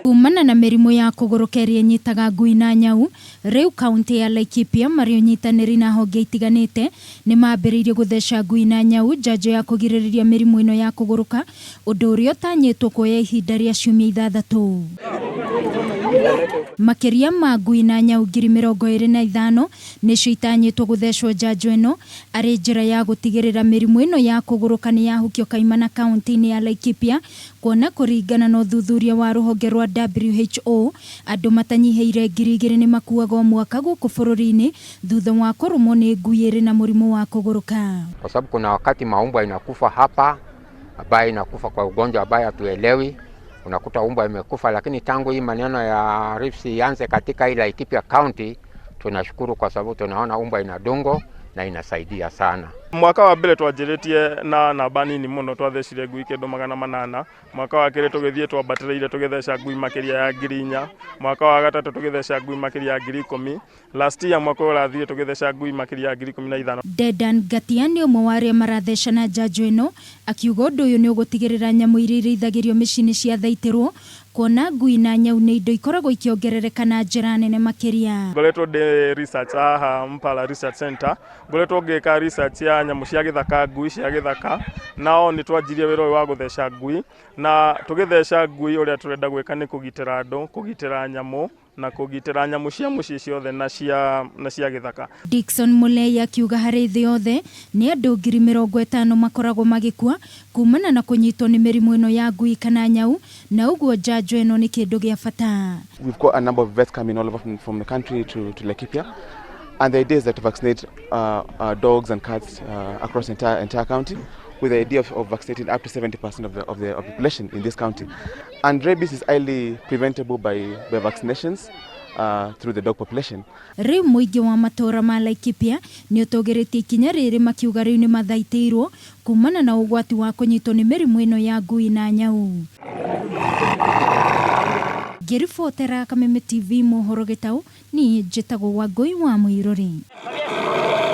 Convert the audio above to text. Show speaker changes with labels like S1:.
S1: Kumana na mĩrimũ ya kũgũrũka ĩrĩa ĩnyitaga ngui na nyau, rĩu kaunti ya Laikipia marĩ ũnyitanĩri na honge itiganĩte nĩ mambĩrĩirie gũtheca ngui na nyau njanjo ya kũgirĩrĩria mĩrimũ ĩno ya kũgũrũka, ũndũ ũrĩa ũtanyĩtwo kuoya ihinda rĩa ciumia 6. Makĩria ma ngui na nyau 25,000 nĩcio itanyĩtwo gũthecwo njanjo ĩno arĩ njĩra ya gũtigĩrĩra mĩrimũ ĩno ya kũgũrũka nĩ yahukio kaimana kaunti-inĩ ya Laikipia, kuona kũringana na ũthuthuria wa rũhonge rwa WHO, andũ matanyihĩire 2,000 nĩ makuaga o mwaka gũkũ bũrũri-inĩ thutha wa kũrũmwo nĩ ngui ĩrĩ na mũrimũ wa kũgũrũka.
S2: Kwa sababu kuna wakati maumbwa inakufa hapa ambaye inakufa kwa ugonjwa ambaye hatuelewi, unakuta umbwa imekufa. Lakini tangu hii maneno ya rabies ianze katika hii Laikipia County, tunashukuru kwa sababu tunaona umbwa inadungwa na inasaidia sana.
S3: Mwaka wa mbere twanjĩrĩtie na namba nini mũno, twathecire ngui kĩndũ 800. Mwaka wa kerĩ tũgĩthiĩ twambatĩrĩire, tũgĩtheca ngui makĩria ya 4,000. Mwaka wa gatatũ tũgĩtheca ngui makĩria ya 10,000. Last year, mwaka ũyũ ũrathire, tũgĩtheca ngui makĩria ya 15,000.
S1: Dedan Ngatia nĩ ũmwe wa arĩa marathecana njanjo ĩno, akiuga ũndũ ũyũ nĩ ũgũtigĩrĩra nyamũ iria irĩithagĩrio mĩciĩ-inĩ ciathaitĩrwo, kuona ngui na nyau nĩ indo ikoragwo ikĩongerereka na njĩra nene makĩria.
S3: Ngoretwo ndĩ research haha Mpala Research Center, ngoretwo ngĩka research ya nyamũ cia gĩthaka, ngui cia gĩthaka. Nao nĩ twanjirie wĩra ũyũ wa gũtheca ngui, na tũgĩtheca ngui ũrĩa tũrenda gwĩka nĩ kũgitĩra andũ, kũgitĩra nyamũ na kũgitĩra nyamũ cia mũciĩ ciothe na cia gĩthaka.
S1: Dickson Mulei akiuga harĩ thĩ yothe nĩ andũ 50,000 makoragwo magĩkua kumana na kũnyitwo nĩ mĩrimũ ĩno ya ngui kana nyau, na ũguo njanjo ĩno nĩ kĩndũ gĩa bata.
S4: We've got a number of vets coming all over from the country to Laikipia, and the idea is that to vaccinate dogs and cats across the entire county, with the idea of vaccinating up to 70% of the population in this county. And rabies is highly preventable by vaccinations through the dog population.
S1: Rĩu mũingĩ wa matũũra ma Laikipia nĩ ũtũgĩrĩtie ikinya rĩrĩ, makiuga rĩu nĩ mathaitĩirwo kumana na ũgwati wa kũnyitwo nĩ mĩrimũ ĩno ya ngui na nyau. Ngĩribotera Kameme TV mohoro gĩtau, niĩ njĩtagwo Wangũi wa Mũirũrĩ.